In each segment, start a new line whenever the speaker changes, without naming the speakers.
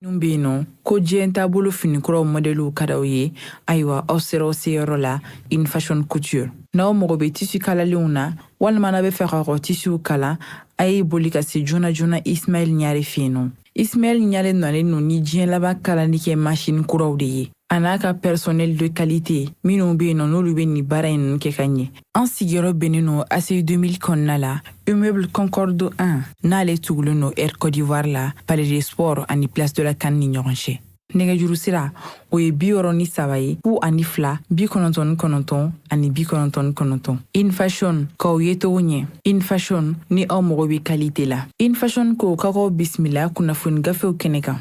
Minnu bɛ yen nɔ ko diɲɛ taabolo finikuraw mɔdɛliw ka d'aw ye, ayiwa, aw sera aw seyɔrɔ la, In Fashion Couture. N'aw mago bɛ tissu kalalenw na, walima n'aw bɛ fɛ k'aw ka tissuw kala, a ye boli ka se joona joona Ismaël Ɲare fɛ yen nɔ. Ismaël Ɲare nalen don ni diɲɛ laban kalali kɛ machine kuraw de ye, a n'a ka personnel de qualité minnu bɛ yen nɔ, n'olu bɛ nin baara in ninnu kɛ ka ɲɛ. An sigiyɔrɔ bɛnnen don ACI 2000 kɔnɔna la, immeuble Concorde 1, n'ale tugulen don Air Côte d'Ivoire la, Palais des Sports ani Place de la CAN ni ɲɔgɔn cɛ. Nɛgɛjuru sira, o ye 63 ye, 02 99 ani 99. In Fashion, k'aw ye cogo ɲɛ. In Fashion, ni aw mago bɛ qualité la. In Fashion ko k'aw bisimila kunnafoni gafew kɛnɛ kan.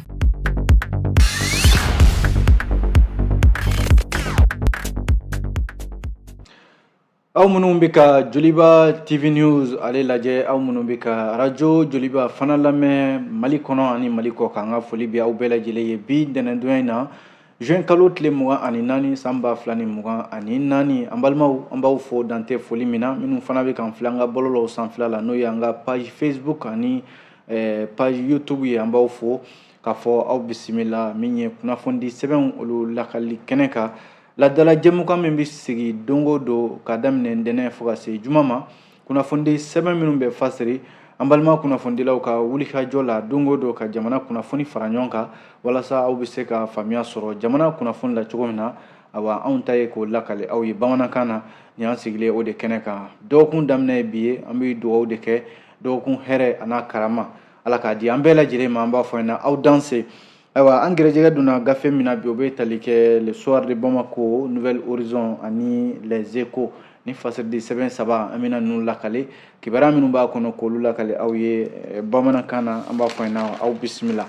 Aw minnu bɛ ka Joliba TV News ale lajɛ, aw minnu bɛ ka radio Joliba fana lamɛn Mali kɔnɔ ani Mali kɔ kan, an ka foli bɛ aw bɛɛ lajɛlen ye bi ntɛnɛndonya in na, juin kalo tile 24 san 2024. An balimaw, an b'aw fo dan tɛ foli min na. Minnu fana bɛ k'an filɛ an ka bɔlɔlɔw sanfɛla la, n'o ye an ka page Facebook ani page YouTube ye, an b'aw fo k'a fɔ aw bisimila min ye kunnafonidi sɛbɛnw olu lakali kɛnɛ kan, laadala jɛmukan min bɛ sigi don o don ka daminɛ ntɛnɛn fo ka se juma ma. Kunnafonidi sɛbɛn minnu bɛ fasiri an balima kunnafonidilaw ka wulikajɔ la don o don ka jamana kunnafoni fara ɲɔgɔn kan walasa aw bɛ se ka faamuya sɔrɔ jamana kunnafoni la cogo min na, awa, anw ta ye k'o lakale aw ye bamanankan na. Nin y'an sigilen o de kɛnɛ kan. Dɔgɔkun daminɛ ye bi ye, an bɛ dugawu de kɛ, dɔgɔkun hɛrɛ a n'a karama, Ala k'a di an bɛɛ lajɛlen ma. An b'a fɔ ɲɛna, aw danse. Ayiwa, an gɛrɛjɛgɛ donna gafe min na bi, o bɛ tali kɛ Le Soir de Bamako, Nouvel Horizon ani Les Échos. Ni fasiridi sɛbɛn saba, an bɛna ninnu lakale, kibaruya minnu b'a kɔnɔ, k'olu lakale aw ye bamanankan na. An b'a fɔ ɲɛna, aw bisimila.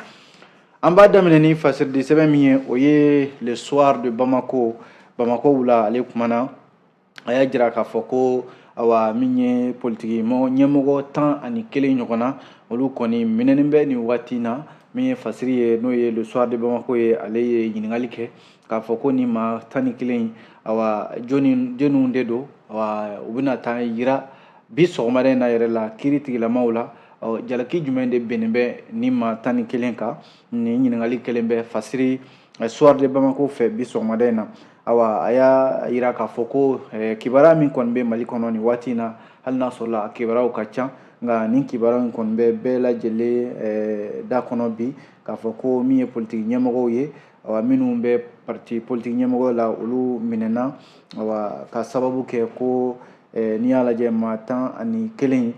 An b'a daminɛ ni fasiridi sɛbɛn min ye, o ye Le Soir de Bamako. Bamako wula, ale kumana, a y'a jira k'a fɔ ko awa, min ye politiki ɲɛmɔgɔ 11 ɲɔgɔn na, olu kɔni minɛnen bɛ nin waati na. Min ye fasiri ye, n'o ye Le Soir de Bamako ye, ale ye ɲininkali kɛ k'a fɔ ko nin maa 11, awa, jɔnniw de don? Awa, u bɛna taa yira bi sɔgɔmada in na yɛrɛ la kiiri tigilamaw la. Jalaki jumɛn de bɛnnen bɛ nin maa 11 kan? Nin ɲininkali kɛlen bɛ fasiri Soir de Bamako fɛ bi sɔgɔmada in na. Awa, a y'a yira k'a fɔ ko kibaruya min kɔni bɛ Mali kɔnɔ nin waati in na, hali n'a sɔrɔla a kibaruyaw ka ca, nka nin kibaruya in kɔni bɛ bɛɛ lajɛlen da kɔnɔ bi, k'a fɔ ko min ye politiki ɲɛmɔgɔw ye, awa, minnu bɛ parti politiki ɲɛmɔgɔ la, olu minɛna, awa, ka sababu kɛ ko n'i y'a lajɛ maa 11,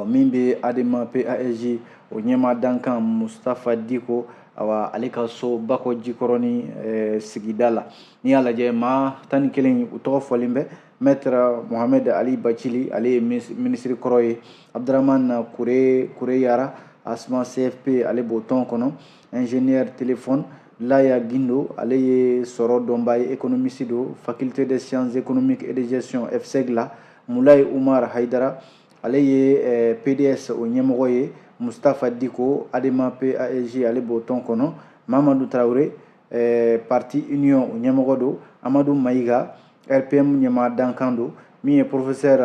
min bɛ ADEMA PASJ o ɲɛmaa dankan Mustafa Diko, awa, ale ka so Bakɔ Jikɔrɔni sigida la. N'i y'a lajɛ maa 11, u tɔgɔ fɔlen bɛ: Maître Mohamed Ali Bacili, ale ye minisiri kɔrɔ ye, Abdramane Kure Yara, ASMA CFP, ale b'o tɔn kɔnɔ, ingénieur téléphone, Laya Gindo, ale ye sɔrɔ dɔnbaa ye, économiste don, faculté des sciences économiques et de gestion FSEG la, Mulayi Umar Haidara, ale ye PDS o ɲɛmɔgɔ ye, Mustafa Diko, ADEMA PASJ, ale b'o tɔn kɔnɔ, Mamadu Tarawele, parti Union o ɲɛmɔgɔ don, Amadu Mayiga, RPM ɲɛmaa dankan don, min ye professeur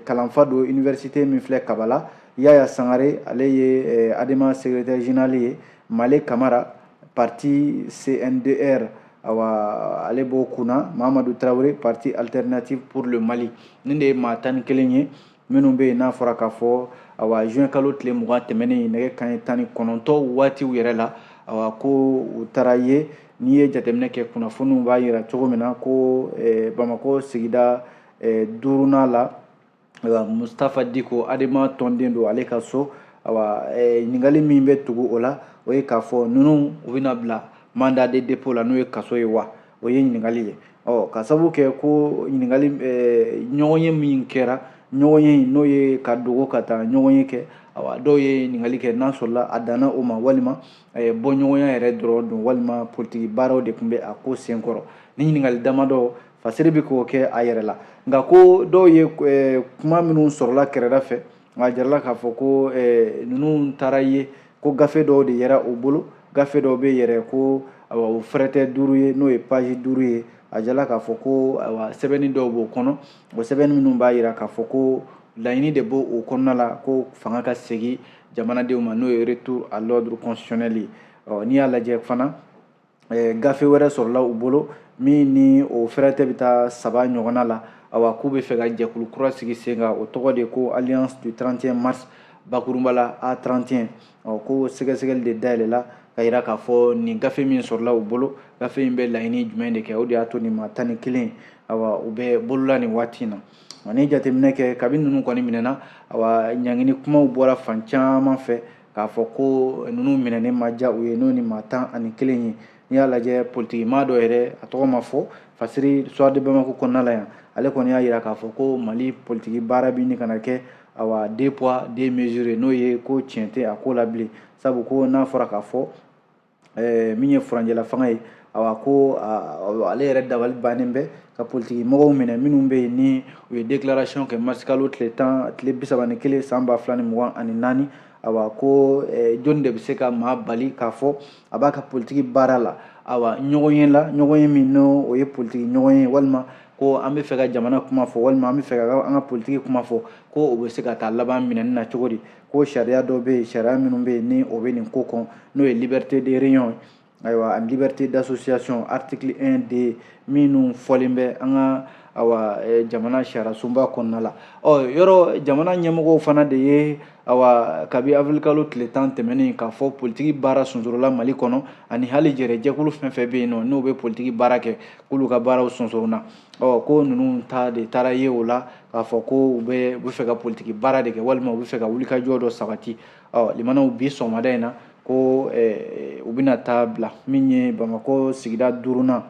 kalanfa don université min filɛ Kabala, Yaya Sangare, ale ye ADEMA secrétaire général ye, Male Kamara, parti CNDR, awa, ale b'o kunna, Mamadu Tarawele, parti Alternative pour le Mali. Nin de ye maa 11 ye minnu bɛ yen n'a fɔra k'a fɔ, awa, juin kalo tile 20 tɛmɛnen, nɛgɛ kanɲɛ 19 waatiw yɛrɛ la, awa, ko u taara ye. N'i ye jateminɛ kɛ, kunnafoniw b'a yira cogo min na ko Bamakɔ sigida duurunan la, ayiwa, Mustafa Diko, ADEMA tɔnden don, ale ka so. Awa, ɲininkali min bɛ tugu o la, o ye k'a fɔ ninnu u bɛna bila mandat de dépôt la, n'o ye kaso ye wa? O ye ɲininkali ye. Ɔ, ka sababu kɛ ko ɲininkali ɲɔgɔnye min kɛra, ɲɔgɔnye n'o ye ka dogo ka taa ɲɔgɔnye kɛ, awa, dɔw ye ɲininkali kɛ n'a sɔrɔla a danna o ma, walima bɔɲɔgɔnya yɛrɛ dɔrɔn don, walima politiki baaraw de tun bɛ a ko senkɔrɔ. Ni ɲininkali damadɔ fasiri bɛ k'o kɛ a yɛrɛ la. Nka ko dɔw ye kuma minnu sɔrɔla kɛrɛda fɛ, nka a jirala k'a fɔ ko ninnu taara ye ko gafe dɔw de yera u bolo, gafe dɔw bɛ yɛrɛ ko, awa, o fɛrɛtɛ duuru ye, n'o ye page 5 ye. A jirala k'a fɔ ko, awa, sɛbɛnni dɔw b'o kɔnɔ, o sɛbɛnni minnu b'a jira k'a fɔ ko Laɲini de b'o o kɔnɔna la ko fanga ka segin jamanadenw ma, n'o ye retour à l'ordre constitutionnel ye. Ɔ, n'i y'a lajɛ fana, gafe wɛrɛ sɔrɔla u bolo min ni o fɛrɛtɛ bɛ taa 3 ɲɔgɔnna la. Awa, k'u bɛ fɛ ka jɛkulu kura sigi sen kan, o tɔgɔ de ko Alliance du 31 mars, bakurunba la A31. Ɔ, ko sɛgɛsɛgɛli de dayɛlɛla ka yira k'a fɔ nin gafe min sɔrɔla u bolo, gafe in bɛ laɲini jumɛn de kɛ. O de y'a to nin maa 11, awa, u bɛ bolola nin waati in na. Ni jateminɛ kɛ, kabini ninnu kɔni minɛna, awa, ɲangini kumaw bɔra fan caman fɛ k'a fɔ ko ninnu minɛnen ma diya u ye, n'o ni maa 11 ye. N'i y'a lajɛ, politiki maa dɔ yɛrɛ, a tɔgɔ ma fɔ, Fasiri Soir de Bamako kɔnɔna la yan, ale kɔni y'a yira k'a fɔ ko Mali politiki baara bɛ ɲini ka na kɛ, awa, deux poids deux mesures, n'o ye ko tiɲɛ tɛ a ko la bilen. Sabu ko n'a fɔra k'a fɔ min ye furancɛla fanga ye, awa, ko ale yɛrɛ dabali bannen bɛ ka politiki mɔgɔw minɛ minnu bɛ yen ni u ye déclaration kɛ marisikalo tile 10, tile 31, san 2024. Awa, ko jɔnni de bɛ se ka maa bali k'a fɔ a b'a ka politiki baara la, awa, ɲɔgɔn ye la, ɲɔgɔn ye min n'o o ye politiki ɲɔgɔn ye, walima ko an bɛ fɛ ka jamana kuma fɔ, walima an bɛ fɛ ka an ka politiki kuma fɔ, ko o bɛ se ka taa laban minɛni na cogo di? Ko sariya dɔ bɛ yen, sariya minnu bɛ yen ni o bɛ nin ko kɔn, n'o ye liberté de réunion, ayiwa, ani liberté d'association, article 1 D, minnu fɔlen bɛ an ka, awa, jamana sariya sunba kɔnɔna la. Ɔ, yɔrɔ jamana ɲɛmɔgɔw fana de ye, awa, kabi avril kalo tile 10 tɛmɛnen, k'a fɔ politiki baara sonsorola Mali kɔnɔ, ani hali jɛrɛjɛkulu fɛn fɛn bɛ yen nɔ n'o bɛ politiki baara kɛ, k'olu ka baaraw sonsorona. Ɔ, ko ninnu ta de taara ye o la k'a fɔ ko u bɛ fɛ ka politiki baara de kɛ, walima u bɛ fɛ ka wulikajɔ dɔ sabati. Ɔ, limanaw, bi sɔgɔmada in na, ko u bɛna taa bila min ye Bamakɔ sigida duurunan,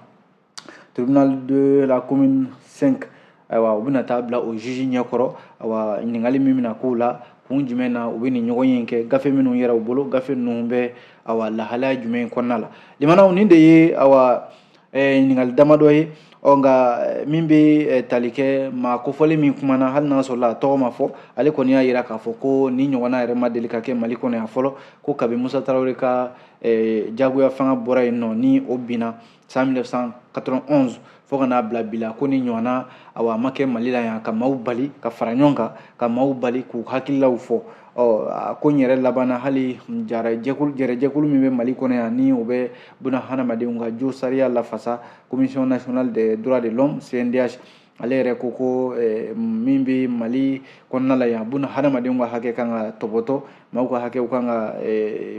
tribunal de la commune 5, ayiwa, u bɛna taa bila o juge ɲɛkɔrɔ. Awa, ɲininkali min bɛna k'o la, kun jumɛn na u bɛ nin ɲɔgɔn ye kɛ, gafe minnu yɛrɛ u bolo, gafe ninnu bɛ, awa, lahalaya jumɛn kɔnɔna la? Limanaw, nin de ye, awa, ɲininkali damadɔ ye. Ɔ, nka min bɛ tali kɛ maa kofɔlen min kumana, hali n'a sɔrɔ a tɔgɔ ma fɔ, ale kɔni y'a yira k'a fɔ ko ni ɲɔgɔnna yɛrɛ ma deli ka kɛ Mali kɔnɔ yan fɔlɔ, ko kabi Musa Tarawele ka jagoya fanga bɔra yen nɔ, ni o binna san 1991, fo ka n'a bila bi la, ko ni ɲɔgɔnna, awa, a ma kɛ Mali la yan, ka maaw bali ka fara ɲɔgɔn kan, ka maaw bali k'u hakililaw fɔ. Ɔ, a ko in yɛrɛ labanna, hali jɛrɛjɛkulu min bɛ Mali kɔnɔ yan, ni o bɛ buna hadamadenw ka jo sariya lafasa, Commission nationale des droits de l'homme, CNDH, ale yɛrɛ ko min bɛ Mali kɔnɔna la yan, buna hadamadenw ka hakɛ kan ka tɔbɔtɔ, maaw ka hakɛw kan ka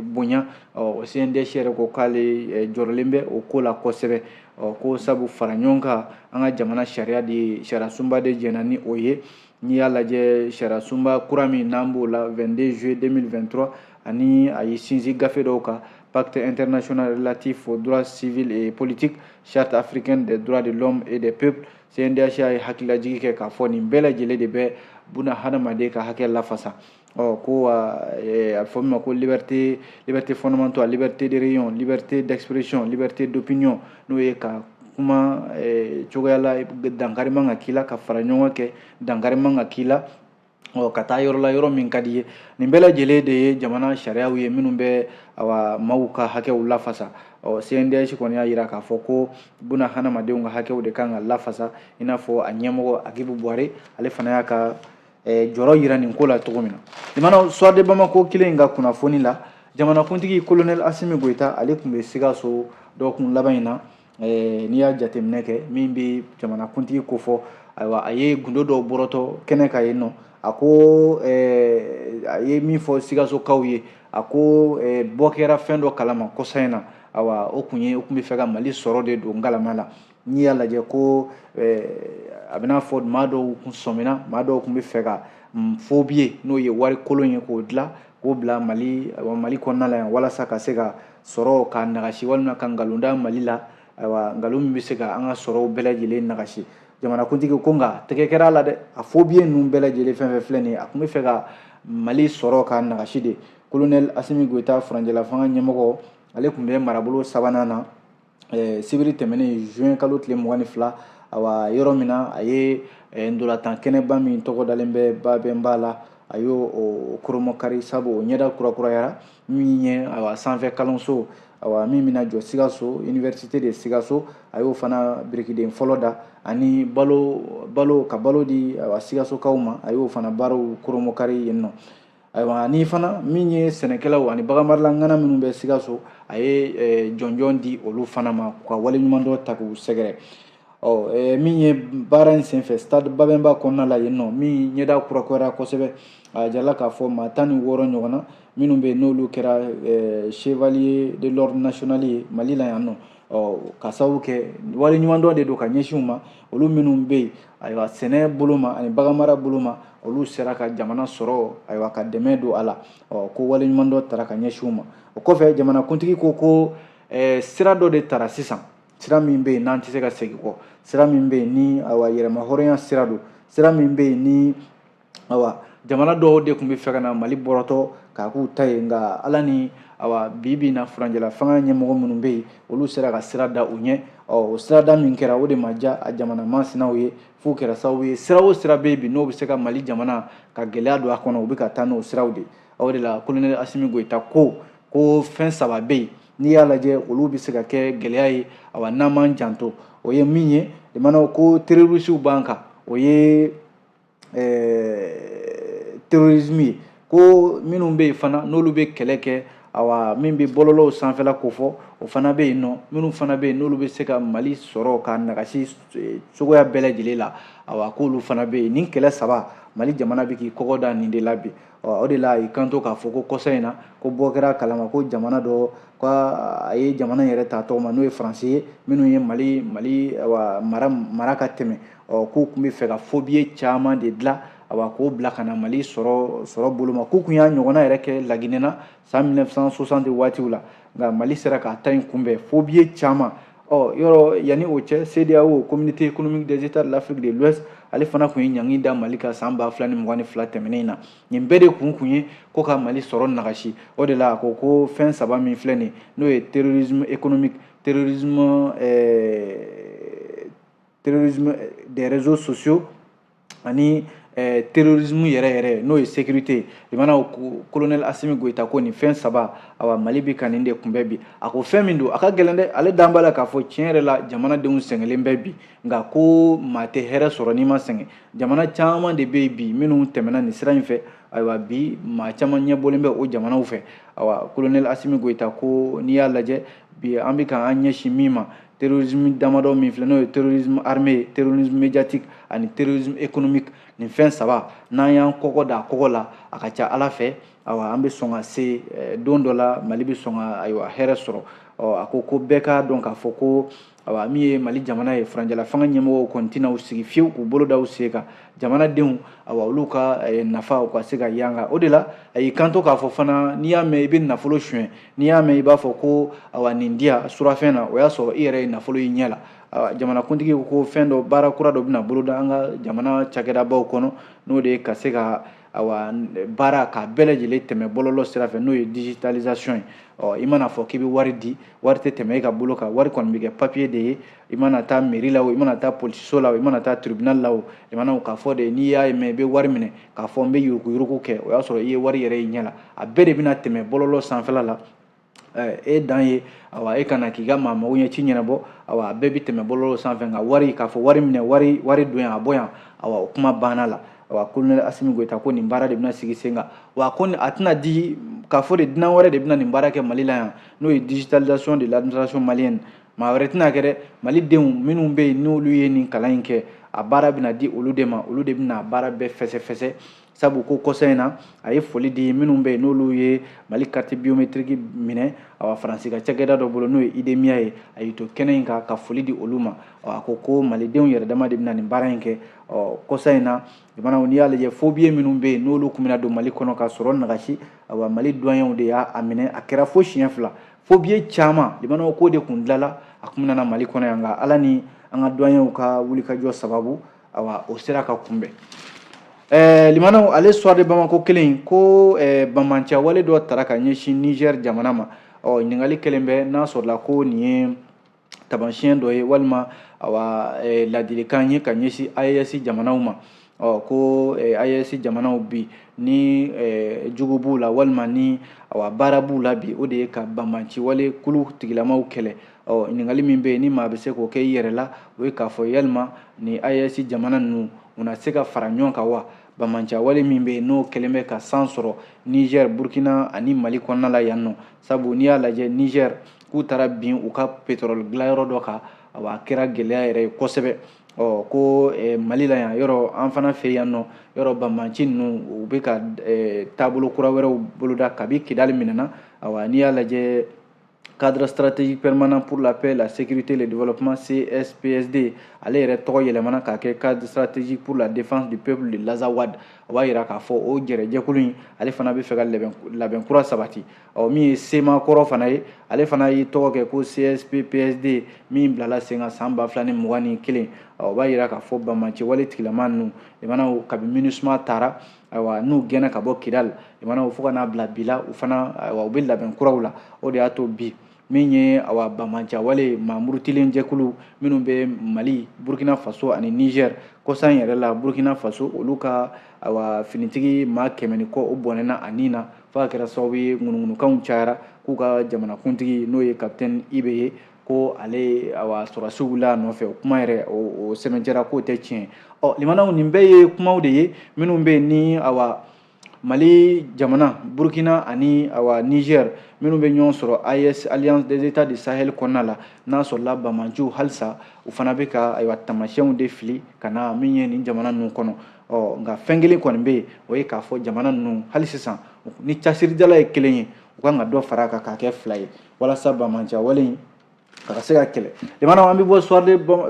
bonya. Ɔ, CNDH yɛrɛ ko k'ale jɔrɔlen bɛ o ko la kosɛbɛ. Ɔ, ko sabu fara ɲɔgɔn kan, an ka jamana sariya de, sariya sunba de jɛnna ni o ye. N'i y'a lajɛ, sariya sunba kura min n'an b'o la, 22 juillet 2023, ani a ye sinsin gafe dɔw kan, Pacte international relatif aux droits civils et politiques, Charte africaine des droits de l'homme et des peuples, CNDH ye hakililajigi kɛ k'a fɔ nin bɛɛ lajɛlen de bɛ buna hadamaden ka hakɛ lafasa. Ɔ, ko a bɛ fɔ min ma ko liberté fondamentale, liberté de réunion, liberté d'expression, liberté d'opinion, n'o ye ka kuma cogoya la, dankari man ka k'i la, ka fara ɲɔgɔn kɛ, dankari man ka k'i la, ɔ, ka taa yɔrɔ la, yɔrɔ min ka di ye. Nin bɛɛ lajɛlen de ye jamana sariyaw ye minnu bɛ, awa, maaw ka hakɛw lafasa. Ɔ, CNDH kɔni y'a yira k'a fɔ ko buna hadamadenw ka hakɛw de kan ka lafasa, i n'a fɔ a ɲɛmɔgɔ Agibu Buware, ale fana y'a ka jɔyɔrɔ yira nin ko la cogo min na. Limanaw, Soir de Bamako kelen in ka kunnafoni la, jamanakuntigi colonel Asimi Goyita, ale tun bɛ Sikaso dɔgɔkun laban in na. N'i y'a jateminɛ kɛ, min bɛ jamanakuntigi kofɔ, ayiwa, a ye gundo dɔw bɔrɔtɔ kɛnɛ kan yen nɔ. A ko a ye min fɔ Sikasokaw ye, a ko bɔ kɛra fɛn dɔ kalama kɔsa in na. Awa, o kun ye, o tun bɛ fɛ ka Mali sɔrɔ de don ngalama la. N'i y'a lajɛ, ko a bɛna fɔ maa dɔw kun sɔmina, maa dɔw tun bɛ fɛ ka faux billet, n'o ye wari kolon ye, k'o dilan k'o bila Mali kɔnɔna la yan, walasa ka se ka sɔrɔ ka nagasi, walima ka nkalon da Mali la, ayiwa, nkalon min bɛ se ka an ka sɔrɔw bɛɛ lajɛlen nagasi. Jamanakuntigi ko nka tɛgɛ kɛra a la dɛ, a faux billet ninnu bɛɛ lajɛlen, fɛn fɛn filɛ nin ye, a tun bɛ fɛ ka Mali sɔrɔ ka nagasi de. Colonel Asimi Goyita, furancɛla fanga ɲɛmɔgɔ, ale tun bɛ marabolo sabanan na sibiri tɛmɛnen, juin kalo tile 22, awa, yɔrɔ min na a ye ntolantan kɛnɛba min tɔgɔ dalen bɛ Babɛnba la, a y'o koromɔkari, sabu o ɲɛda kurakurayara min ye, awa, sanfɛ kalanso. Awa, min bɛna jɔ Sikaso, université de Sikaso, a y'o fana birikiden fɔlɔ da, ani balo balo ka balo di, awa, Sikasokaw ma, a y'o fana baaraw koromokari yen nɔ. Ayiwa, ani fana min ye sɛnɛkɛlaw ani baganmarala ŋana minnu bɛ Sikaso, a ye jɔnjɔn di olu fana ma ka waleɲumandɔn ta k'u sɛgɛrɛ. Ɔ min ye baara in senfɛ stade Babɛnba kɔnɔna la yen nɔ, min ɲɛda kurakurayara kosɛbɛ, a jirala k'a fɔ maa 16 ɲɔgɔn na minnu bɛ yen, n'olu kɛra chevalier de l'ordre national ye Mali la yan nɔ. Ɔ ka sababu kɛ waleɲumandɔn de don ka ɲɛsin u ma, olu minnu bɛ yen, ayiwa, sɛnɛ bolo ma ani baganmara bolo ma, olu sera ka jamana sɔrɔ, ayiwa, ka dɛmɛ don a la. Ɔ ko waleɲumandɔn tara ka ɲɛsin u ma. O kɔfɛ, jamanakuntigi ko sira dɔ de tara sisan, sira min bɛ yen n'an tɛ se ka segin kɔ, sira min bɛ yen ni, ayiwa, yɛrɛma hɔrɔnya sira don, sira min bɛ yen ni, ayiwa, jamana dɔw de tun bɛ fɛ ka na Mali bɔrɔtɔ k'a k'u ta ye. Nka Ala ni, ayiwa, bi bi in na, furancɛla fanga ɲɛmɔgɔ minnu bɛ yen, olu sera ka sira da u ɲɛ. Ɔ o sirada min kɛra, o de ma diya a jamana masinaw ye, f'u kɛra sababu ye, sira o sira bɛ yen bi n'o bɛ se ka Mali jamana ka gɛlɛya don a kɔnɔ, u bɛ ka taa n'o siraw de. O de la, colonel Asimi Goyita ko fɛn saba bɛ yen, n'i y'a lajɛ, olu bɛ se ka kɛ gɛlɛya ye, awa, n'an m'an janto. O ye min ye, limanaw, ko terroristew b'an kan, o ye terrorisme ye. Ko minnu bɛ yen fana, n'olu bɛ kɛlɛ kɛ, awa, min bɛ bɔlɔlɔw sanfɛla kofɔ, o fana bɛ yen nɔ. Minnu fana bɛ yen, n'olu bɛ se ka Mali sɔrɔ ka nagasi cogoya bɛɛ lajɛlen la, awa, k'olu fana bɛ yen. Nin kɛlɛ saba, Mali jamana bɛ k'i kɔgɔ da nin de la bi. O de la, a y'i kanto k'a fɔ ko kɔsa in na, ko bɔ kɛra kalama ko jamana dɔ ko a ye jamana yɛrɛ ta tɔgɔ ma, n'o ye Faransi ye, minnu ye Mali, awa, mara ka tɛmɛ. Ɔ k'u tun bɛ fɛ ka faux billet caman de dilan, awa, k'o bila ka na Mali sɔrɔ bolo ma. K'u tun y'a ɲɔgɔnna yɛrɛ kɛ Laginɛ na san 1960 waatiw la, nka Mali sera k'a ta in kunbɛn, faux billet caman. Ɔ yɔrɔ yanni o cɛ, CEDEAO, Communauté économique des États de l'Afrique de l'Ouest, ale fana tun ye ɲangi da Mali kan san 2022 tɛmɛnen in na. Nin bɛɛ de kun ye ko ka Mali sɔrɔ nagasi. O de la, a ko fɛn saba min filɛ nin, n'o ye terrorisme économique, terrorisme des réseaux sociaux ani terrorisme yɛrɛ yɛrɛ, n'o ye sécurité. Limana, colonel Asimi Goyita ko nin fɛn saba, awa, Mali bɛ ka nin de kunbɛn bi. A ko fɛn min don, a ka gɛlɛn dɛ. Ale dan b'a la k'a fɔ tiɲɛ yɛrɛ la, jamanadenw sɛgɛnlen bɛ bi. Nka ko maa tɛ hɛrɛ sɔrɔ n'i ma sɛgɛn. Jamana caman de bɛ yen bi minnu tɛmɛna nin sira in fɛ, ayiwa, bi maa caman ɲɛbɔlen bɛ o jamanaw fɛ. Awa, colonel Asimi Goyita ko n'i y'a lajɛ bi, an bɛ k'an ɲɛsin min ma, terrorisme damadɔ min filɛ, n'o ye terrorisme armé, terrorisme médiatique ani terrorisme économique, nin fɛn saba, n'an y'an kɔkɔ da kɔgɔ la, a ka ca Ala fɛ, awa, an bɛ sɔn ka se don dɔ la, Mali bɛ sɔn ka, ayiwa, hɛrɛ sɔrɔ. Ɔ a ko bɛɛ k'a dɔn k'a fɔ ko, awa, min ye Mali jamana ye, furancɛla fanga ɲɛmɔgɔw kɔni tɛna u sigi fiyewu k'u bolo da u sen kan jamanadenw, awa, olu ka nafa u ka se ka yanga. O de la, a y'i kanto k'a fɔ fana, n'i y'a mɛn i bɛ nafolo suɲɛ, n'i y'a mɛn i b'a fɔ ko, awa, nin diya surafɛn na, o y'a sɔrɔ i yɛrɛ ye nafolo y'i ɲɛ la. Jamanakuntigi ko fɛn dɔ, baara kura dɔ bɛna boloda an ka jamana cakɛdabaw kɔnɔ, n'o de ye ka se ka, awa, baara k'a bɛɛ lajɛlen tɛmɛ bɔlɔlɔ sira fɛ, n'o ye digitalisation ye. Ɔ i mana fɔ k'i bɛ wari di, wari tɛ tɛmɛ e ka bolo kan, wari kɔni bɛ kɛ papier de ye. I mana taa mairie la o, i mana taa polisiso la o, i mana taa tribunal la o, i mana k'a fɔ de, n'i y'a mɛn i bɛ wari minɛ k'a fɔ n bɛ yuruguyurugu kɛ, o y'a sɔrɔ i ye wari yɛrɛ ye ɲɛ la. A bɛɛ de bɛna tɛmɛ bɔlɔlɔ sanfɛla la. E dan ye, awa, e kana k'i ka maa mago ɲɛ ci ɲɛnabɔ, awa, a bɛɛ bɛ tɛmɛ bɔlɔlɔ sanfɛ. Nka wari, k'a fɔ wari minɛ, wari don yan, a bɔ yan, awa, o kuma banna la. Awa, colonel Asimi Goyita ko nin baara de bɛna sigi sen kan, wa ko a tɛna di k'a fɔ de dunan wɛrɛ de bɛna nin baara kɛ Mali la yan, n'o ye digitalisation de l'administration malienne. Maa wɛrɛ tɛna kɛ dɛ, malidenw minnu bɛ yen, n'olu ye nin kalan in kɛ, a baara bɛna di olu de ma, olu de bɛna baara bɛɛ fɛsɛfɛsɛ. Sabu ko kɔsa in na, a ye foli di minnu bɛ yen, n'olu ye Mali carte biométrique minɛ, awa, Faransi ka cakɛda dɔ bolo, n'o ye IDEMIA ye, a y'i to kɛnɛ in kan ka foli di olu ma. A ko malidenw yɛrɛ dama de bɛna nin baara in kɛ. Ɔ kɔsa in na, jamanaw, n'i y'a lajɛ, faux billet minnu bɛ yen, n'olu tun bɛna don Mali kɔnɔ ka sɔrɔ nagasi, awa, Mali douaniers de y'a minɛ. A kɛra fo siɲɛ 2, faux billet caman, jamanaw, k'o de kun dilanla, a kun nana Mali kɔnɔ yan. Nka Ala ni an ka douaniers ka wulikajɔ sababu, awa, o sera ka kunbɛn. Limanaw, ale Soir de Bamako kelen ko banbanciya wale dɔ tara ka ɲɛsin Niger jamana ma. Ɔ ɲininkali kɛlen bɛ n'a sɔrɔla ko nin ye tamasiyɛn dɔ ye, walima, awa, ladilikan ye ka ɲɛsin AES jamanaw ma. Ɔ ko AES jamanaw bi ni jugu b'u la walima ni awa baara b'u la bi, o de ye ka banbanci wale kulu tigilamaw kɛlɛ. Ɔ ɲininkali min bɛ yen ni maa bɛ se k'o kɛ i yɛrɛ la, o ye k'a fɔ yalima ni AES jamana ninnu u na se ka fara ɲɔgɔn kan wa? Banbanciya wale min bɛ yen n'o kɛlen bɛ ka san sɔrɔ Niger, Burkina ani Mali kɔnɔna la yan nɔ, sabu n'i y'a lajɛ Niger k'u taara bin u ka pétrole dilanyɔrɔ dɔ kan, awa a kɛra gɛlɛya yɛrɛ ye kosɛbɛ. Ɔ ko Mali la yan yɔrɔ, an fana fɛ yan nɔ yɔrɔ, banbanci ninnu u bɛ ka taabolo kura wɛrɛw boloda kabi Kidali minɛna. Awa n'i y'a lajɛ, cadre stratégique permanent pour la paix, la sécurité et le développement, CSPSD, ale yɛrɛ tɔgɔ yɛlɛmana k'a kɛ cadre stratégique pour la défense du peuple de l'Azawad. O b'a yira k'a fɔ o jɛrɛjɛkulu in, ale fana bɛ fɛ ka labɛn kura sabati. Ɔ min ye CMA kɔrɔ fana ye, ale fana y'i tɔgɔ kɛ ko CSP-PSD min bilala sen kan san 2021. Ɔ o b'a yira k'a fɔ banbanci wale tigilama ninnu limanaw, kabi MINUSMA taara, ayiwa n'u gɛnna ka bɔ Kidali limanaw, fo ka n'a bila bi la, u fana ayiwa u bɛ labɛn kuraw la. O de y'a to bi min ye awa banbanciya wale maa murutilen jɛkulu minnu bɛ Mali, Burkina Faso ani Niger, kɔsan yɛrɛ la Burkina Faso olu ka awa finitigi maa 100 ni kɔ o bɔnɛna a ni na, fo a kɛra sababu ye ŋunuŋunukanw cayara k'u ka jamanakuntigi n'o ye capitaine IB ye, ko ale awa sɔrɔdasiw wulila a nɔfɛ. O kuma yɛrɛ o sɛmɛntiya k'o tɛ tiɲɛ. Ɔ limanaw, nin bɛɛ ye kumaw de ye minnu bɛ yen ni awa Mali jamana, Burkina ani awa Niger minnu bɛ ɲɔgɔn sɔrɔ AES, Alliance des États du Sahel kɔnɔna la, n'a sɔrɔla banbanciw halisa u fana bɛ ka ayiwa taamasiyɛnw de fili ka na min ye nin jamana ninnu kɔnɔ. Ɔ nka fɛn kelen kɔni bɛ yen, o ye k'a fɔ jamana ninnu hali sisan ni casirijala ye kelen ye, u kan ka dɔ fara a kan k'a kɛ fila ye walasa banbanciya wale in a ka se ka kɛlɛ. Limanaw, an bɛ bɔ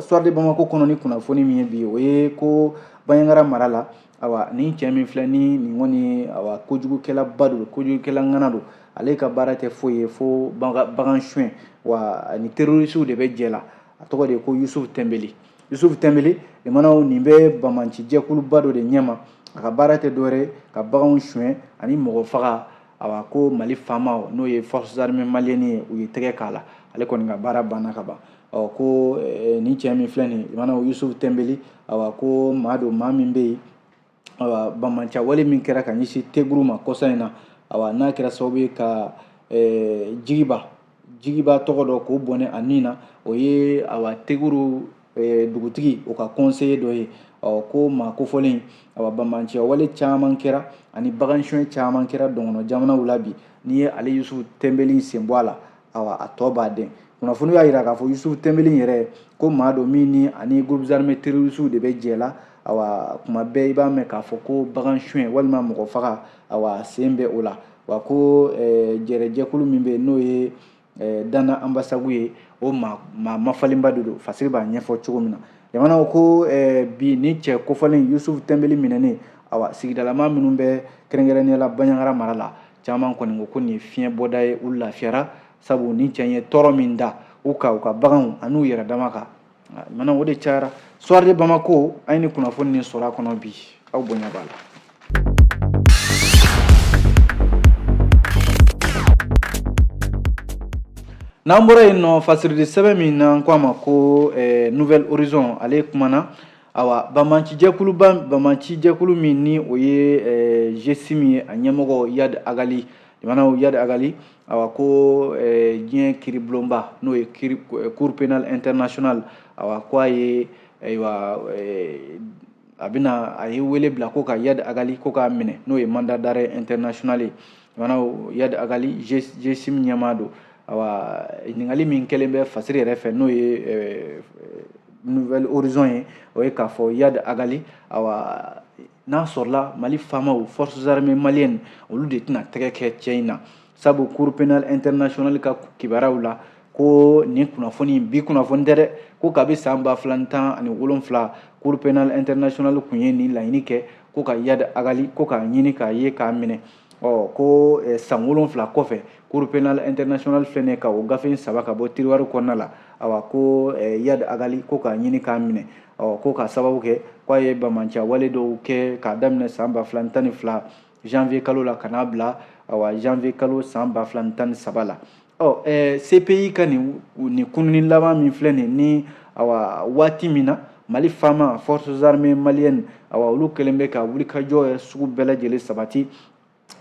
Soir de Bamako kɔnɔ ni kunnafoni min ye bi, o ye ko Bandiagara mara la, awa nin cɛ min filɛ ni nin kɔni awa kojugukɛlaba don, kojugukɛla ŋana don. Ale ka baara tɛ foyi ye fo bagan suɲɛ, wa ni terrorisiw de bɛ jɛ la. A tɔgɔ de ye ko Yusuf Tɛnbeli. Yusuf Tɛnbeli limanaw, nin bɛ banbanci jɛkuluba dɔ de ɲɛma. A ka baara tɛ dɔwɛrɛ ka baganw suɲɛ ani mɔgɔ faga. Awa ko Mali faamaw n'o ye forces armées maliennes ye, u ye tɛgɛ k'a la, ale kɔni ka baara banna ka ban. Ɔ ko nin cɛ min filɛ nin limanaw, Yusuf Tɛnbeli, awa ko maa don, maa min bɛ yen, awa banbanciya wale min kɛra ka ɲɛsin Teguru ma kɔsa in na, awa n'a kɛra sababu ye ka Jigiba tɔgɔ dɔ k'o bɔnɛ a ni na, o ye awa Teguru dugutigi o ka conseiller dɔ ye. Ɔ ko maa kofɔlen, awa banbanciya wale caman kɛra ani bagan suɲɛ caman kɛra dɔngɔnɔ jamanaw la bi. N'i ye ale Yusuf Tɛnbeli sen bɔ a la, awa a tɔ b'a den. Kunnafoni y'a jira k'a fɔ Yusuf Tɛnbeli yɛrɛ ko maa don min ni ani groupes armés terroristes de bɛ jɛ la. Awa kuma bɛɛ i b'a mɛn k'a fɔ ko bagan suɲɛ walima mɔgɔ faga, awa sen bɛ o la. Wa ko jɛrɛjɛkulu min bɛ yen n'o ye Dana Ambasagu ye, o maa mafalenba de don. Fasiri b'a ɲɛfɔ cogo min na, jamanaw ko bi ni cɛ kofɔlen Yusuf Tɛnbeli minɛnen, awa sigidalama minnu bɛ kɛrɛnkɛrɛnnenya la Bandiagara mara la, caman kɔni ko ko nin ye fiɲɛ bɔda ye, u lafiyara, sabu ni cɛ ye tɔɔrɔ min da u kan, u ka baganw an'u yɛrɛ dama kan mana, o de cayara. Soir de Bamako, an ye ni kunnafoni nin sɔrɔ a kɔnɔ bi, aw bonya b'a la. N'an bɔra yen nɔ, fasiridi sɛbɛn min n'an ko a ma ko Nouvel Horizon, ale kumana awa banbanci jɛkulu min ni o ye GSIM ye, a ɲɛmɔgɔ Iyad Ag Ghali. Limanaw, Iyad Ag Ghali, awa ko diɲɛ kiiribulonba n'o ye Cour pénale internationale, awa ko a ye ayiwa a bɛna a ye wele bila ko ka Iyad Ag Ghali ko k'a minɛ, n'o ye mandat d'arrêt international ye. Limanaw, Iyad Ag Ghali, GSIM ɲɛmaa don. Awa ɲininkali min kɛlen bɛ fasiri yɛrɛ fɛ, n'o ye Nouvel Horizon ye, o ye k'a fɔ Iyad Ag Ghali, awa n'a sɔrɔla Mali faamaw, forces armées maliennes, olu de tɛna tɛgɛ kɛ cɛ in na, sabu Cour pénale internationale ka kibaruyaw la ko nin kunnafoni bi kunnafoni tɛ dɛ, ko kabi san 2017 Cour pénale internationale kun ye nin laɲini kɛ ko ka Iyad Ag Ghali ko k'a ɲini k'a ye k'a minɛ. Ɔ ko san 7 kɔfɛ, Cour pénale internationale filɛ nin ye ka o gafe in saba ka bɔ tiroir kɔnɔna la, awa ko Iyad Ag Ghali ko k'a ɲini k'a minɛ. Ɔ ko k'a sababu kɛ k'a ye banbanciya wale dɔw kɛ k'a daminɛ san 2012 janvier kalo la ka n'a bila awa janvier kalo san 2013 la. Ɔ CPI ka nin kununi laban min filɛ nin ni awa waati min na Mali FAMa, Forces armées maliennes, awa olu kɛlen bɛ ka wulikajɔ yɛrɛ sugu bɛɛ lajɛlen sabati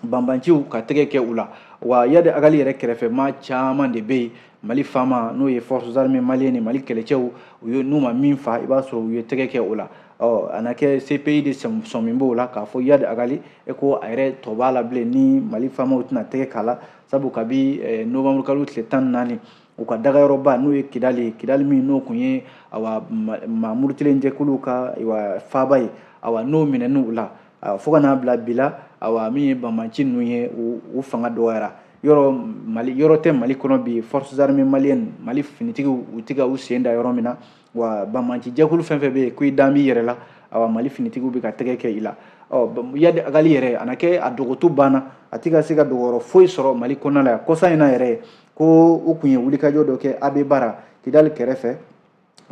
banbanciw ka tɛgɛ kɛ u la. Wa Iyad Ag Ghali yɛrɛ kɛrɛfɛ maa caman de bɛ yen, Mali FAMa, n'o ye Forces armées maliennes, Mali kɛlɛcɛw, u ye n'u ma min fa, i b'a sɔrɔ u ye tɛgɛ kɛ o la. Ɔ a na kɛ CPI de sɔmin b'o la k'a fɔ Iyad Ag Ghali e ko a yɛrɛ tɔ b'a la bilen ni Mali FAMaw tɛna tɛgɛ k'a la, sabu kabi novembre kalo tile 14, u ka dagayɔrɔba n'o ye Kidali ye, Kidali min n'o kun ye awa maa murutilen jɛkuluw ka ayiwa faaba ye, awa n'o minɛn'u la fo ka n'a bila bi la, awa min ye banbanci ninnu ye, u fanga dɔgɔyara. Yɔrɔ Mali yɔrɔ tɛ Mali kɔnɔ bi, Forces armées maliennes, Mali finitigiw, u tɛ ka u sen da yɔrɔ min na. Wa banbanci jɛkulu fɛn fɛn bɛ yen ko i dan b'i yɛrɛ la, awa Mali finitigiw bɛ ka tɛgɛ kɛ i la. Ɔ Iyad Ag Ghali yɛrɛ, a na kɛ a dogoto banna, a tɛ ka se ka dogoyɔrɔ foyi sɔrɔ Mali kɔnɔna la yan. Kɔsa in na yɛrɛ ko u kun ye wulikajɔ dɔ kɛ Abeibara, Kidali kɛrɛfɛ.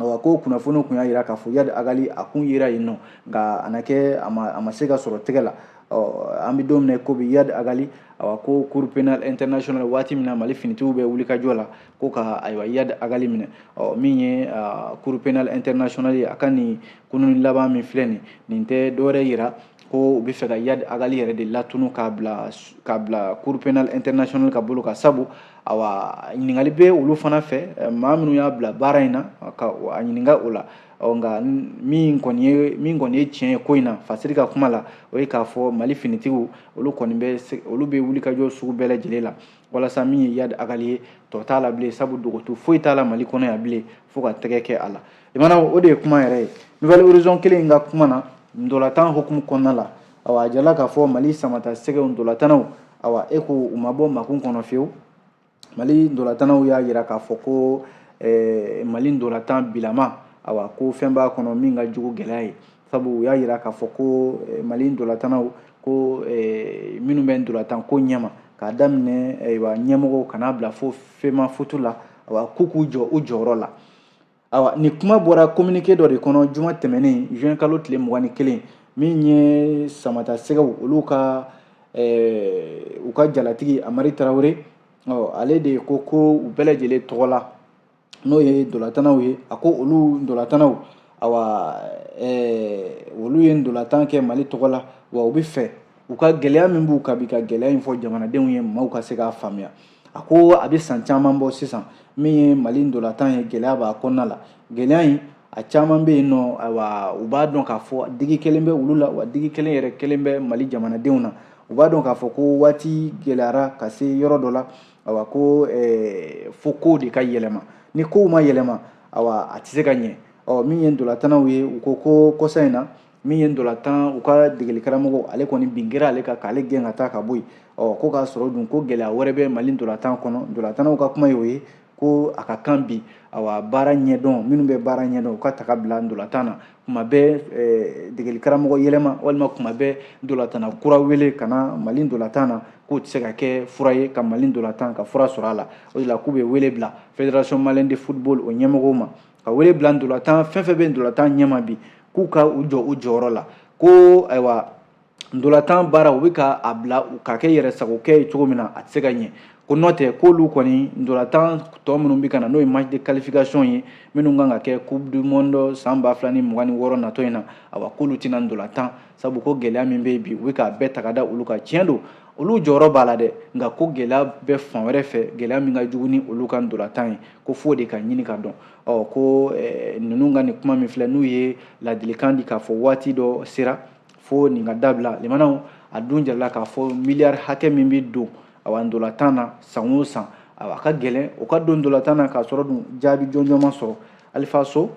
Awa ko kunnafoniw kun y'a jira k'a fɔ Iyad Ag Ghali a kun yera yen nɔ, nka a na kɛ a ma se ka sɔrɔ tɛgɛ la. Ɔ an bɛ don min na ko bi, Iyad Ag Ghali, awa ko Cour pénale internationale, waati min na Mali finitigiw bɛ wulikajɔ la ko ka ayiwa Iyad Ag Ghali minɛ, ɔ min ye Cour pénale internationale ye, a ka nin kununi laban min filɛ nin, nin tɛ dɔwɛrɛ yira ko u bɛ fɛ ka Iyad Ag Ghali yɛrɛ de latunu k'a bila Cour pénale internationale ka bolo kan, sabu awa ɲininkali bɛ olu fana fɛ, maa minnu y'a bila baara in na, ka a ɲininka o la. Ɔ nka min kɔni ye tiɲɛ ye ko in na, Fasiri ka kuma la, o ye k'a fɔ Mali finitigiw, olu kɔni bɛ olu bɛ wulikajɔ sugu bɛɛ lajɛlen la walasa min ye Iyad Ag Ghali ye, tɔ t'a la bilen, sabu dogoto foyi t'a la Mali kɔnɔ yan bilen fo ka tɛgɛ kɛ a la. Limana, o de ye kuma yɛrɛ ye. Nouvel Horizon kelen in ka kuma na, ndolantan hukumu kɔnɔna la, awa a jirala k'a fɔ Mali samata sɛgɛw ndolantannaw, awa e ko u ma bɔ makun kɔnɔ fiyewu. Mali ndolantannaw y'a jira k'a fɔ ko Mali ndolantan bilama, awa ko fɛn b'a kɔnɔ min ka jugu gɛlɛya ye, sabu u y'a jira k'a fɔ ko Mali ndolantannaw, ko minnu bɛ ndolantan ko ɲɛma, k'a daminɛ ayiwa ɲɛmɔgɔw ka n'a bila fo FEMAFOOT la, awa k'u k'u jɔ u jɔyɔrɔ la. Awa nin kuma bɔra communiqué dɔ de kɔnɔ juma tɛmɛnen, juin kalo tile 21, min ye samata sɛgɛw olu ka u ka jalatigi Amari Tarawele, ɔ ale de ko ko u bɛɛ lajɛlen tɔgɔ la, n'o ye ndolantannaw ye, a ko olu ndolantannaw, awa olu ye ndolantan kɛ Mali tɔgɔ la, wa u bɛ fɛ u ka gɛlɛya min b'u kan bi, ka gɛlɛya in fɔ jamanadenw ye, maaw ka se k'a faamuya. A ko a bɛ san caman bɔ sisan, min ye Mali ndolantan ye, gɛlɛya b'a kɔnɔna la. Gɛlɛya in a caman bɛ yen nɔ, ayiwa u b'a dɔn k'a fɔ digi kelen bɛ olu la, wa digi kelen yɛrɛ kelen bɛ Mali jamanadenw na. U b'a dɔn k'a fɔ ko waati gɛlɛyara ka se yɔrɔ dɔ la, awa ko fo kow de ka yɛlɛma. Ni kow ma yɛlɛma, awa a tɛ se ka ɲɛ. Ɔ min ye ndolantannaw ye, u ko ko kɔsa in na, min ye ndolantan u ka degeli karamɔgɔ, ale kɔni bin kɛra ale kan k'ale gɛn ka taa ka bɔ yen. Ɔ ko k'a sɔrɔ dun ko gɛlɛya wɛrɛ bɛ Mali ndolantan kɔnɔ. Ndolantannaw ka kuma ye o ye ko a ka kan bi, awa baara ɲɛdɔn, minnu bɛ baara ɲɛdɔn, u ka ta ka bila ndolantan na. Kuma bɛɛ degeli karamɔgɔ yɛlɛma, walima kuma bɛɛ ndolantanna kura wele ka na Mali ndolantan na, k'o tɛ se ka kɛ fura ye ka Mali ndolantan ka fura sɔrɔ a la. O de la k'u bɛ wele bila Fédération malienne de football o ɲɛmɔgɔw ma, ka wele bila ndolantan fɛn fɛn bɛ ndolantan ɲɛma bi, k'u ka u jɔ u jɔyɔrɔ la, ko ayiwa ndolantan baara u bɛ ka a bila ka kɛ yɛrɛ sagokɛ ye cogo min na, a tɛ se ka ɲɛ. Ko n'o tɛ, k'olu kɔni ndolantan tɔ minnu bɛ ka na, n'o ye match de qualification ye minnu kan ka kɛ Coupe du monde san 2026 natɔ in na, awa k'olu tɛna ndolantan, sabu ko gɛlɛya min bɛ yen bi, u bɛ k'a bɛɛ ta ka da olu kan. Tiɲɛ don, olu jɔyɔrɔ b'a la dɛ, nka ko gɛlɛya bɛ fan wɛrɛ fɛ, gɛlɛya min ka jugu ni olu ka ndolantan ye, ko f'o de ka ɲini ka dɔn. Ɔ ko ninnu ka nin kuma min filɛ, n'u ye ladilikan di k'a fɔ waati dɔ sera fo nin ka dabila. Limanaw, a dun jirala k'a fɔ miliyari hakɛ min bɛ don awa ndolantan na san o san, awa a ka gɛlɛn o ka don ndolantan na k'a sɔrɔ dun jaabi jɔnjɔn ma sɔrɔ. Alifa So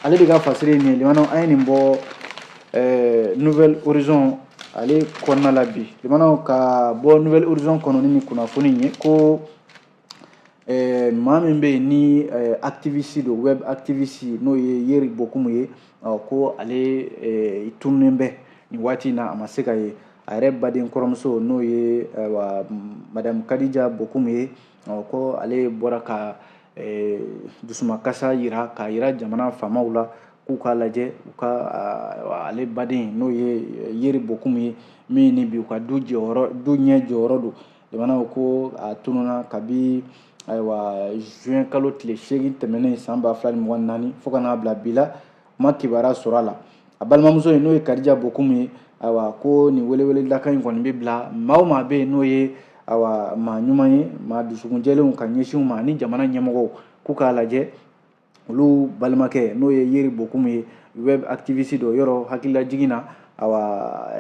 ale de ka fasiri ye nin ye. Limanaw, an ye nin bɔ Nouvel Horizon ale kɔnɔna la bi. Limanaw, ka bɔ Nouvel Horizon kɔnɔ ni nin kunnafoni ye ko maa min bɛ yen ni activiste don, web activiste, n'o ye Yeri Bokumu ye, ko ale tununnen bɛ nin waati in na, a ma se ka ye. A yɛrɛ baden kɔrɔmuso, n'o ye madame Kadija Bokumu ye, ko ale bɔra ka dusumakasa yira k'a yira jamana faamaw la k'u k'a lajɛ u ka ale baden, n'o ye Yeri Bokumu ye, min ni bi u ka du jɔyɔrɔ, du ɲɛ jɔyɔrɔ don. Jamanaw ko a tununa kabi ayiwa juin kalo tile 8 tɛmɛnen san 2024 fo ka n'a bila bi la. u ma kibaruya sɔrɔ a la. A balimamuso in, n'o ye Kadija Bokumu ye, ayiwa, ko nin weleweledakan in kɔni bɛ bila maa o maa bɛ yen, n'o ye ayiwa maa ɲuman ye, maa dusukunjɛlenw ka ɲɛsin u ma, ani jamana ɲɛmɔgɔw, k'u k'a lajɛ olu balimakɛ, n'o ye Yeri Bokumu ye, web activiste dɔ yɔrɔ. Hakililajigin na, awa,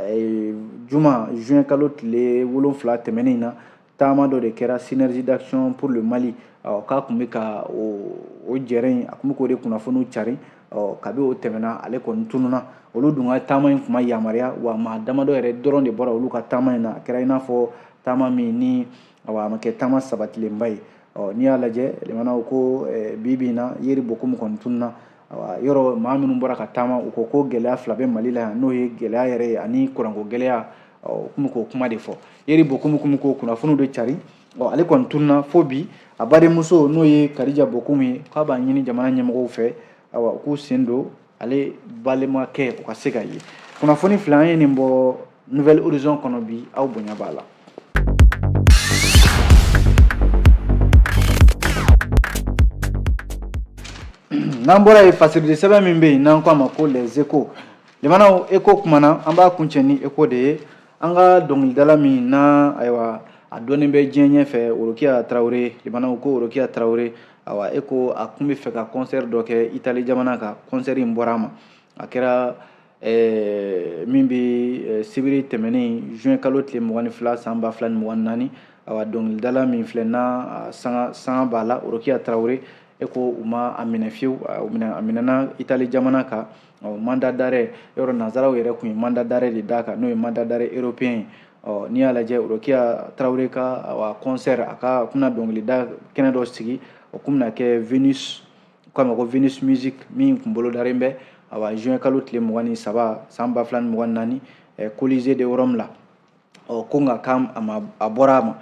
juma juin kalo tile 7 tɛmɛnen na, taama dɔ de kɛra Synergie d'action pour le Mali, k'a tun bɛ ka o jɛrɛ in, a tun bɛ k'o de kunnafoniw cari. Kabi o tɛmɛna, ale kɔni tununna. Olu dun ka taama in tun ma yamaruya wa, maa damadɔ yɛrɛ dɔrɔn de bɔra olu ka taama in na. A kɛra i n'a fɔ taama min ni, awa, a ma kɛ taama sabatilenba ye. Ɔ, n'i y'a lajɛ, limanaw, ko bi bi in na Yeri Bokumu kɔni tununna. Awa, yɔrɔ maa minnu bɔra ka taama, u ko ko gɛlɛya fila bɛ Mali la yan, n'o ye gɛlɛya yɛrɛ ye ani kuranko gɛlɛya. Ɔ, u tun bɛ k'o kuma de fɔ. Yeri Bokumu tun bɛ k'o kunnafoniw de cari. Ɔ, ale kɔni tununna fo bi. A badenmuso, n'o ye Kadija Bokumu ye, k'a b'a ɲini jamana ɲɛmɔgɔw fɛ, awa, u k'u sen don ale balimakɛ, o ka se ka ye. Kunnafoni fila, an ye nin bɔ Nouvel Horizon kɔnɔ bi, aw bonya b'a la. N'an bɔra yen, fasirili sɛbɛn min bɛ yen n'an ko a ma ko Les Échos, limanaw, Écho kumana, an b'a kuncɛ ni Écho de ye. An ka dɔnkilidala min na, ayiwa, a dɔnnen bɛ diɲɛ ɲɛfɛ, Worokiya Tarawele, limanaw, ko Worokiya Tarawele, awa, e ko a tun bɛ fɛ ka concert dɔ kɛ Itali jamana kan. Concert in bɔra a ma. A kɛra min bɛ sibiri tɛmɛnen juin kalo tile 22 san 2024. Awa, dɔnkilidala min filɛ n'a sanga b'a la, Worokiya Tarawele, e ko u ma a minɛ fiyewu. A minɛna Itali jamana kan, mandat d'arrêt yɔrɔ, nanzaraw yɛrɛ tun ye mandat d'arrêt de d'a kan, n'o ye mandat d'arrêt européen ye. Ɔ, n'i y'a lajɛ, Worokiya Tarawele ka, awa, concert, a ka kun na dɔnkilida kɛnɛ dɔ sigi, o kun bɛna kɛ Venus, k'a ma ko Venus Music, min kun bolodaren bɛ, awa, juin kalo tile 23 san 2024, Colisée de Rome la. Ɔ, ko nka k'a ma, a bɔra a ma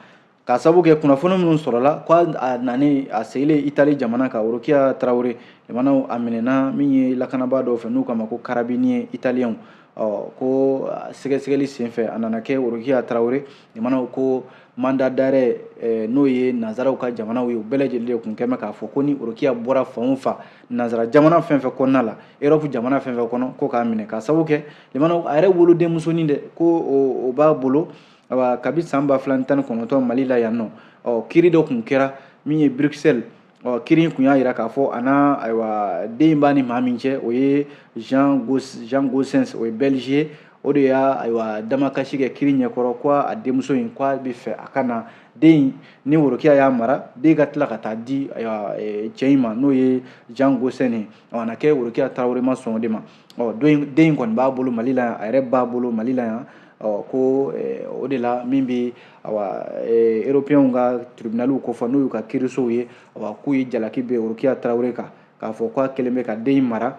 k'a sababu kɛ kunnafoni minnu sɔrɔla, ko a nani, a segilen Itali jamana kan, Worokiya Tarawele, jamanaw, a minɛna min ye lakanabaa dɔw fɛ, n'u k'a ma ko carabiniers italiens. Ɔ, ko sɛgɛsɛgɛli senfɛ, a nana kɛ Worokiya Tarawele, jamanaw, ko mandat d'arrêt, n'o ye nanzaraw ka jamanaw ye, u bɛɛ lajɛlen de tun kɛn bɛ k'a fɔ ko ni Worokiya bɔra fan o fan, nanzara jamana fɛn fɛn kɔnɔna la, Europe jamana fɛn fɛn kɔnɔ, ko k'a minɛ, k'a sababu kɛ, limanaw, a yɛrɛ wolodenmusonin dɛ, ko o b'a bolo, awa, kabi san 2019 Mali la yan nɔ. Ɔ, kiiri dɔ tun kɛra min ye Bruxelles. Ɔ, kiiri in tun y'a jira k'a fɔ a n'a, ayiwa, den b'a ni maa min cɛ, o ye Jean Goossens, o ye Belge ye. O de y'a, ayiwa, damakasi kɛ kiiri ɲɛkɔrɔ, ko a denmuso in, ko a bɛ fɛ a ka na den ni Worokiya y'a mara, den ka tila ka taa di, ayiwa, cɛ in ma, n'o ye Jean Goossens ye. Ɔ, a na kɛ Worokiya Tarawele ma sɔn o de ma. Ɔ, den in kɔni b'a bolo Mali la yan, a yɛrɛ b'a bolo Mali la yan. Ɔ, ko o de la min bɛ, awa, européens ka tribunaliw kofɔ, n'o y'u ka kiirisow ye, awa, k'u ye jalaki bɛ Worokiya Tarawele kan, k'a fɔ k'a kɛlen bɛ ka den in mara.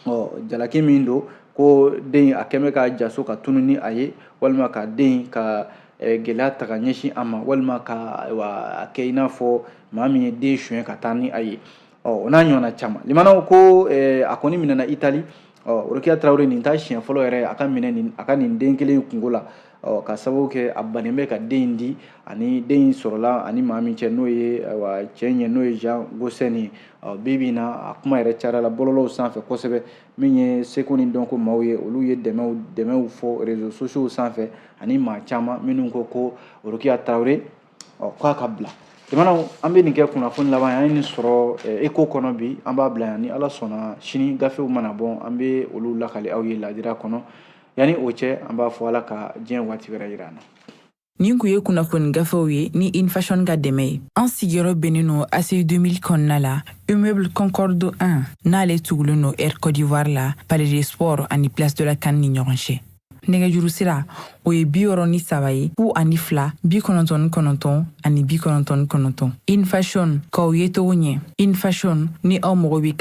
Ɔ, jalaki min don, ko den a kɛlen bɛ ka jaso ka tunun ni a ye, walima ka den ka gɛlɛya ta ka ɲɛsin a ma, walima ka, ayiwa, a kɛ i n'a fɔ maa min ye den suɲɛ ka taa ni a ye. Ɔ, o n'a ɲɔgɔnna caman, limanaw, ko a kɔni minɛna Itali. Ɔ, Worokiya Tarawele, nin t'a siɲɛ fɔlɔ yɛrɛ a ka minɛ nin, a ka nin den kelen kunko la. Ɔ, ka sababu kɛ a bannen bɛ ka den in di, ani den in sɔrɔla ani maa min cɛ, n'o ye, ayiwa, cɛ in ye, n'o ye Jean Goossens ye. Ɔ, bi bi in na, a kuma yɛrɛ cayara la bɔlɔlɔw sanfɛ kosɛbɛ. Min ye seko ni dɔnko maaw ye, olu ye dɛmɛw fɔ réseaux sociaux sanfɛ, ani maa caman minnu ko ko Worokiya Tarawele, ɔ, k'a ka bila. Jamanaw, an bɛ nin kɛ kunnafoni laban ye. An ye nin sɔrɔ Écho kɔnɔ bi, an b'a bila yan. Ni Ala sɔnna, sini gafew mana bɔ, an bɛ olu lakali aw ye ladira kɔnɔ. Yanni o cɛ, an b'a fɔ Ala ka diɲɛ waati wɛrɛ yira an na.
Nin kun ye kunnafoni gafew ye ni Infashion ka dɛmɛ ye. An sigiyɔrɔ bɛnnen no ACI 2000 kɔnɔna la, immeuble Concorde 1, n'ale tugulen no Air Côte d'Ivoire la, Palais des Sports ani Place de la CAN ni ɲɔgɔn cɛ. Nɛgɛjuru sira, o ye 63 ye, 02 99 ani 99. Infashion, k'aw ye cogo ɲɛ. Infashion, ni aw mago bɛ